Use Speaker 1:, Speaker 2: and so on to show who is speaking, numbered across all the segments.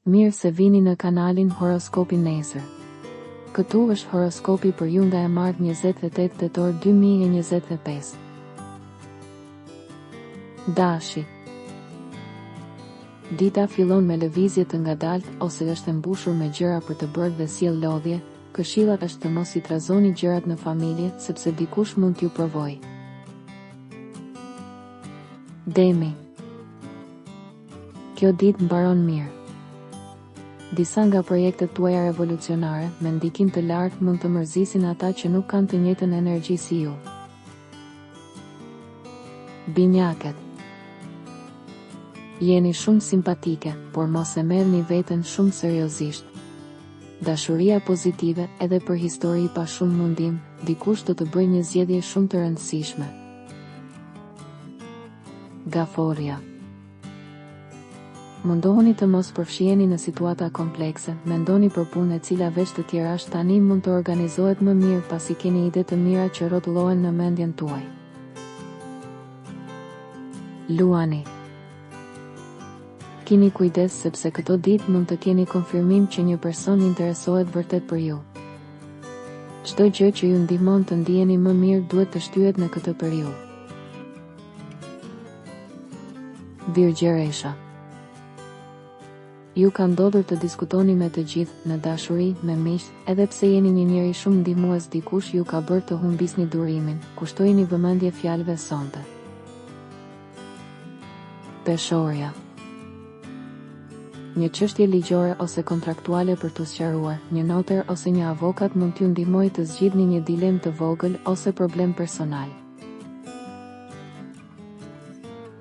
Speaker 1: Mirë se vini në kanalin Horoskopi Nesër. Këtu është horoskopi për ju nga e martë 28 tetor 2025. Dashi. Dita fillon me lëvizje të ngadaltë ose është e mbushur me gjëra për të bërë dhe sjell lodhje, këshilla është të mos i trazoni gjërat në familje sepse dikush mund t'ju provojë. Demi. Kjo ditë mbaron mirë. Disa nga projektet tuaja revolucionare, me ndikim të lartë mund të mërzisin ata që nuk kanë të njëjtën energji si ju. Binjaket. Jeni shumë simpatike, por mos e merrni veten shumë seriozisht. Dashuria pozitive, edhe për histori pa shumë mundim, dikush do të bëjë një zgjedhje shumë të rëndësishme. Gaforrja. Mundohuni të mos përfshiheni në situata komplekse, mendoni për punë e cila veç të tjerash tani mund të organizohet më mirë pasi keni ide të mira që rrotullohen në mendjen tuaj. Luani. Kini kujdes sepse këto ditë mund të keni konfirmim që një person interesohet vërtet për ju. Çdo gjë që ju ndihmon të ndiheni më mirë duhet të shtyhet në këtë periudhë. Virgjëresha. Ju ka ndodhur të diskutoni me të gjithë, në dashuri, me miqtë, edhe pse jeni një njeri shumë ndihmues dikush ju ka bërë të humbisni durimin, kushtojini vëmendje fjalëve sonte. Peshorja. Një çështje ligjore ose kontraktuale për t'u sqaruar, një noter ose një avokat mund t'ju ndihmojë të zgjidhni një dilemë të vogël ose problem personal.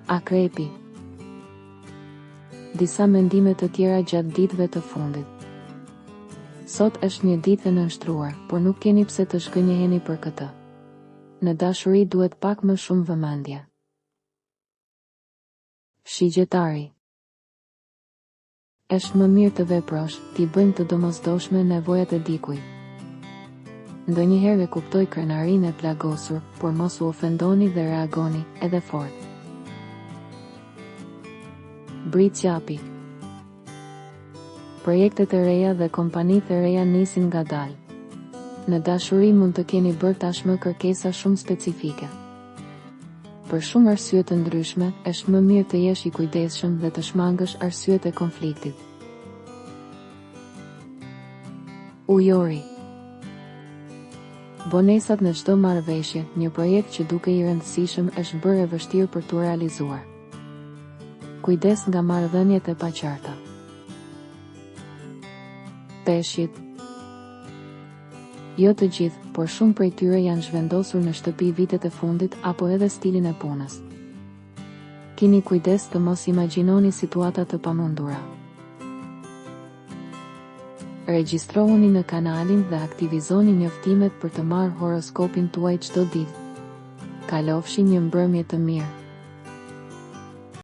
Speaker 1: Akrepi. Disa mendime të tjera gjatë ditëve të fundit. Sot është një ditë e nënshtruar, por nuk keni pse të zhgënjeheni për këtë. Në dashuri duhet pak më shumë vëmendje. Shigjetari. Është më mirë të veprosh, t'i bëjmë të domosdoshme nevojat e dikujt. Ndonjëherë e kuptoj krenarinë e plagosur, por mos u ofendoni dhe reagoni, edhe fort. Bricjapi. Projektet e reja dhe kompanitë e reja nisin ngadalë. Në dashuri mund të keni bërë tashmë kërkesa shumë specifike. Për shumë arsye të ndryshme, është më mirë të jesh i kujdesshëm dhe të shmangësh arsyet e konfliktit. Ujori. Vonesat në çdo marrëveshje, një projekt që dukej i rëndësishëm është bërë e vështirë për t'u realizuar. Kujdes nga marrëdhëniet e paqarta. Peshqit. Jo të gjithë, por shumë prej tyre janë zhvendosur në shtëpi vitet e fundit apo edhe stilin e punës. Kini kujdes të mos imagjinoni situata të pamundura. Regjistrohuni në kanalin dhe aktivizoni njoftimet për të marrë horoskopin tuaj çdo ditë. Kalofshi një mbrëmje të mirë.